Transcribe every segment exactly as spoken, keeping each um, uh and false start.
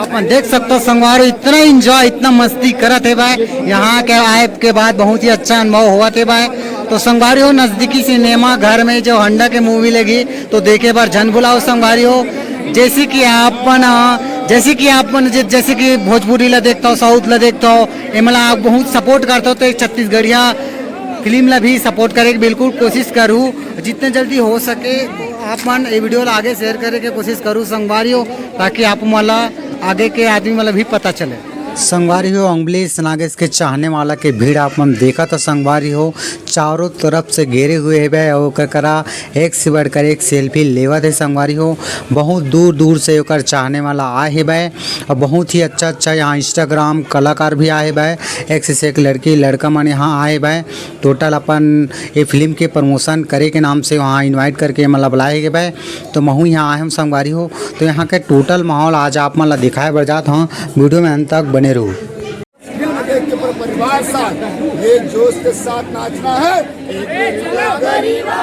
अपन देख सकथो संगवारी, इतना एंजॉय, इतना मस्ती करत हे भाई। यहाँ के आए के बाद बहुत ही अच्छा अनुभव होवत हे भाई। तो संगवारी हो, नजदीकी सिनेमा घर में जो हंडा के मूवी लगी, तो देखे बर झन भुलाओ संगवारी हो। जैसे कि आपन, अ, जैसे कि आपन, जै-, जैसे कि भोजपुरी ला देखता हो, साउथ ला देखता हो, एमला आप बहुत सपोर्ट करता हो, तो एक छत्तीसगढ़िया फिल्म ला भी सपोर्ट करे के बिल्कुल कोशिश करू। जितना जल्दी हो सके, तो आप मन ये वीडियो ला आगे शेयर करे के कोशिश करू संगवारी हो, ताकि आप मन ला आगे के आदमी मन ला भी पता चले। संगवारी हो, अम्बरीश नागेश के चाहने वाला के भीड़ आप मन देखत हो संगवारी हो, चारों तरफ से घेरे हुए हेबे, अउ ओकर करा एक से बढ़कर एक सेल्फी लेवत हे संगवारी हो। बहुत दूर दूर से ओकर चाहने वाला आए हेबे, अउ बहुत ही अच्छा अच्छा यहाँ इंस्टाग्राम कलाकार भी आए हेबे। एक से एक लड़की लड़का मन यहाँ आए हेबे, टोटल अपन ये फिल्म के प्रमोशन करे के नाम से वहाँ इनवाइट करके मतलब बुलाए हेबे। तो महू यहाँ आए हम संगवारी हो, तो यहाँ के टोटल माहौल आज आप मन ला दिखाए बर जात हूँ, वीडियो में अंत तक बने रहू। फिल्म देख के पूरा परिवार साथ ये जोश के साथ नाचना है। एक गरीबा, गरीबा,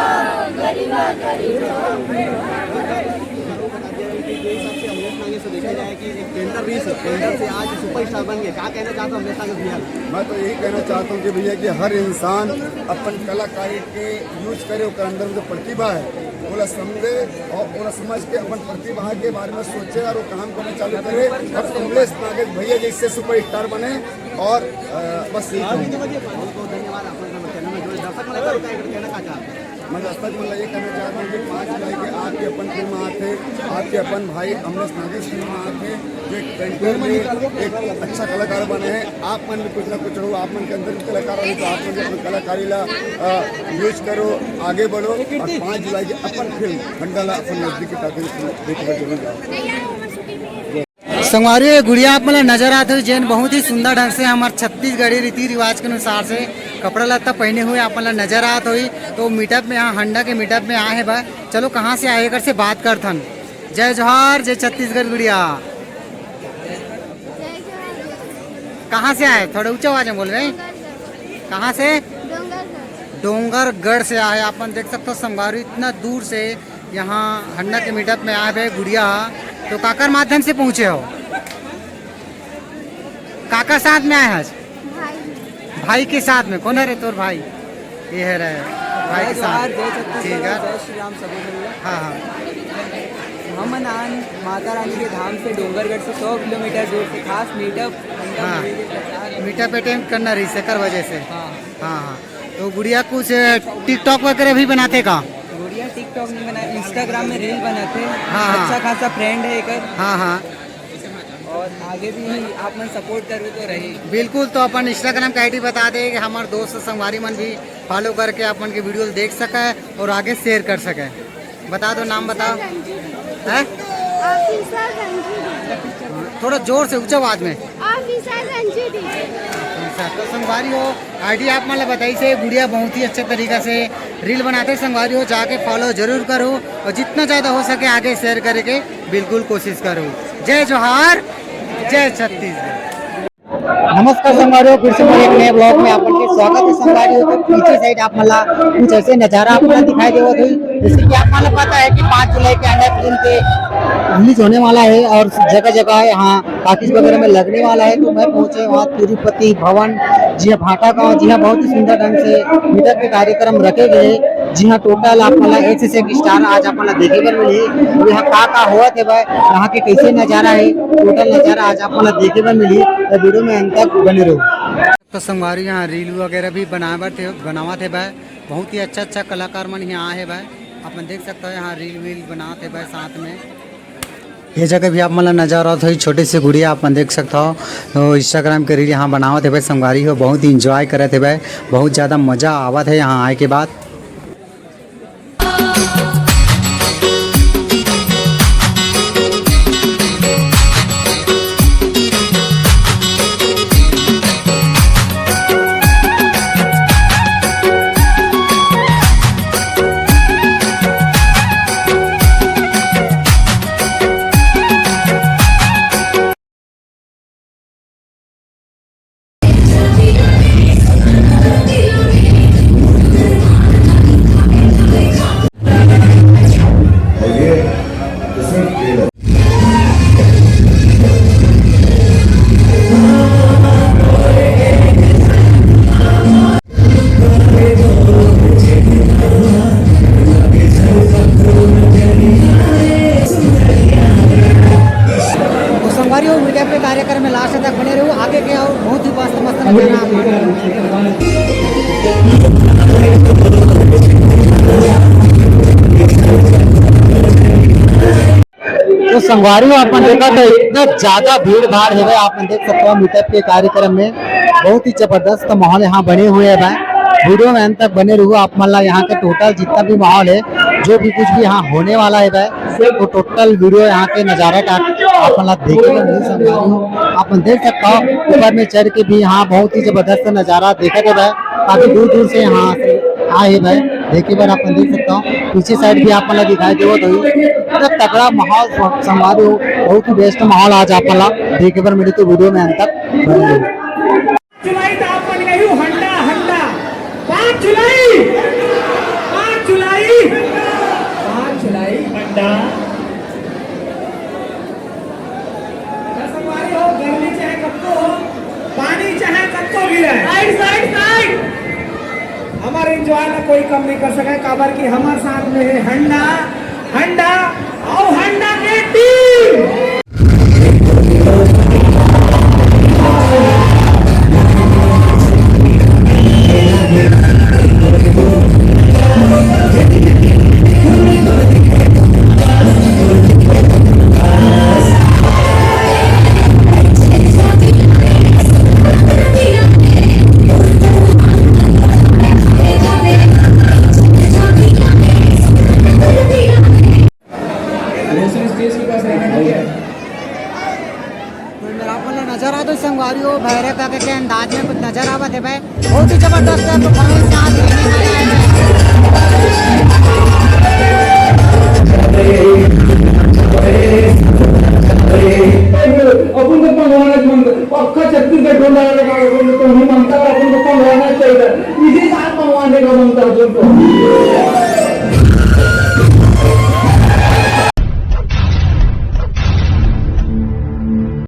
गरीबा, गरीबा। देखा जाए कि एक टेंडर भी से, टेंडर से आज सुपरस्टार बन गए। क्या कहना चाहते हो अमलेश नागेश भैया? मैं तो यही कहना चाहता हूँ कि भैया कि हर इंसान अपन कलाकारी के यूज करे, ओकर अंदर में जो प्रतिभा है, ओला समझे और ओला समझ के अपन प्रतिभा के बारे में सोचे और वो काम करना चालू करे और अमलेश नागेश भैया जैसे सुपरस्टार बने। और, अ, बस यही कहूँगा। बहुत बहुत धन्यवाद आप लोगों का चैनल में जुड़े दर्शक मन ला कहना चाहते हैं। मैं दर्शक मन ला ये कहना चाहता हूँ कि पाँच जुलाई के आपके अपन फिल्म आते, आपके अपन भाई अमलेश नागेश फिल्म आते, जो एक पेंटर में एक अच्छा कलाकार बने हैं। आप मन भी कुछ ना कुछ हो, आप मन के अंदर भी कलाकार हो, तो आप मन भी अपन कलाकारी ला, अ, यूज करो, आगे बढ़ो और पाँच जुलाई के अपन फिल्म हंडा ला अपन नजदीक के टॉकीज में देखे बर जरूर जाओ। संगवारी, ये गुड़िया आप मन ला नजर आत होही, जेन बहुत ही सुंदर ढंग से हमर छत्तीसगढ़ी रीति रिवाज के अनुसार से कपड़ा लत्ता पहने हुए आप मन ला नजर आत होही। तो मीटअप में, यहाँ हंडा के मीटअप में आए हे बा। चलो, कहाँ से आए, एकर से बात करथन। जय जोहार, जय छत्तीसगढ़ गुड़िया। कहाँ से आए? थोड़ा ऊंचा आवाज में बोल रहे। कहाँ से? डोंगरगढ़। डोंगरगढ़ से आए। आप मन देख सकते हो संगवारी, इतना दूर से यहाँ हंडा के मीटअप में आए हुए गुड़िया हा। तो काकर माध्यम से पहुँचे हो? काकर साथ में आए आज? भाई। भाई के साथ में। कौन है रे तोर भाई? ये है रे, भाई के साथ। जय जोहार, जय छत्तीसगढ़, ठीक है। जय श्री राम सबो झन ला। हाँ, हाँ। हमन आन माता रानी के धाम से डोंगरगढ़ से सौ किलोमीटर दूर से खास मीटअप, हाँ। मीटअप अटेंड करना रहिस, एकर वजह से। हाँ। हाँ, हाँ। तो गुड़िया कुछ TikTok वगैरह भी बनाथे का? गुड़िया TikTok नहीं बना, Instagram में रील बनाथे। हाँ, हाँ। अच्छा खासा फ्रेंड है एकर। हाँ, हाँ। और आगे भी आप मन सपोर्ट करबे तो रही। बिल्कुल, तो अपन Instagram के ID बता दे कि हमारे दोस्त संगवारी मन भी फॉलो करके आप मन के वीडियो देख सके और आगे शेयर कर सके। बता दो, नाम बताओ। हैं? ऑफिसर रंजू दीदी। थोड़ा जोर से, ऊंचा आवाज में। ऑफिसर रंजू दीदी। अच्छा, तो संगवारी हो, ID आप मन ला बताइस हे, गुड़िया बहुत ही अच्छा तरीका से रील बनाथे। संगवारी हो, जाके फॉलो जरूर करो और जितना ज़्यादा हो सके आगे शेयर करे के बिल्कुल कोशिश करो। जय जोहार, जय छत्तीसगढ़। नमस्कार संगवारी हो, फिर से मोर एक नए ब्लॉग में आप मन के स्वागत है। संगवारी हो, तो पीछे साइड आप मन ला कुछ ऐसे नजारा आप मन ला दिखाई देवत होही। जैसे कि आप मन ला पता है कि पाँच जुलाई के अंडा फिल्म के रिलीज होने वाला है और जगह जगह यहाँ टॉकीज वगैरह में लगने वाला है। तो मैं पहुंचे वहाँ तिरुपति भवन, जिहाँ भाटागांव, जिहाँ बहुत ही सुंदर ढंग से मीटअप के कार्यक्रम रखे गए, जिहाँ टोटल आप मन ला एक से एक स्टार आज आप मन ला देखे बर मिलही। और यहाँ का का होवत हे भाई, यहाँ के कैसे नजारा है, टोटल नजारा आज आप मन ला देखे बर मिलही। तो वीडियो में अंत तक बने रहो। तो संगवारी, यहाँ रील वगैरह भी बनावत हे, बनावत हे भाई। बहुत ही अच्छा अच्छा कलाकार मन यहाँ आए हे भाई। आप मन देख सकते हो, यहाँ रील वील बनावत हे भाई साथ में। ये जगह भी आप मन ला नजर आवत होही, छोटे से गुड़िया आप मन देख सकत हो। तो Instagram के रील यहाँ बनावत हे भाई संगवारी हो, बहुत ही एंजॉय करत हे भाई, बहुत ज़्यादा मज़ा आवत है यहाँ आए के बाद। तो संगवारी हो, आप मन देखत हो, इतना ज्यादा भीड़ भाड़ हेवय। आप मन देख सकते हो, मीटअप के कार्यक्रम में बहुत ही जबरदस्त माहौल यहाँ बने हुए हेवय। वीडियो में अंत तक बने रहू। आप मन ला यहाँ के टोटल जितना भी माहौल है, जो भी कुछ भी यहाँ होने वाला हेवय, तो टोटल वीडियो यहाँ के नजारा का आप मन ला देखे बर मिल सकता है। आप मन देख सकता हो, ऊपर में चढ़ के भी यहाँ बहुत ही जबरदस्त नजारा देखा जाता है। काफी दूर दूर से यहाँ से आए हेवय देखे बर। आप मन देख सकता हो, पीछे साइड भी आप मन ला दिखाई देवत होही, इतना तगड़ा माहौल संगवारी हो, बहुत ही बेस्ट माहौल आज आप मन ला देखे बर मिली। तो वीडियो में अंत तक बने रहू। जुलाई तो आप मन गई हंडा हंडा, पाँच जुलाई, पाँच जुलाई, पाँच जुलाई हंडा। संगवारी हो, गर्मी चाहे कतको हो, पानी चाहे कतको गिरे, साइड, साइड, साइड। हमर एंजॉय ला कोई कम नहीं कर सके, काबर कि हमर साथ में है हंडा, हंडा, अउ हंडा के टीम। तो मेरा आप मन ला नजर आ तो संगवारी हो, भैरव काका के अंदाज में कुछ नजर आवत हे भाई, बहुत ही जबरदस्त है परफॉर्मेंस आज।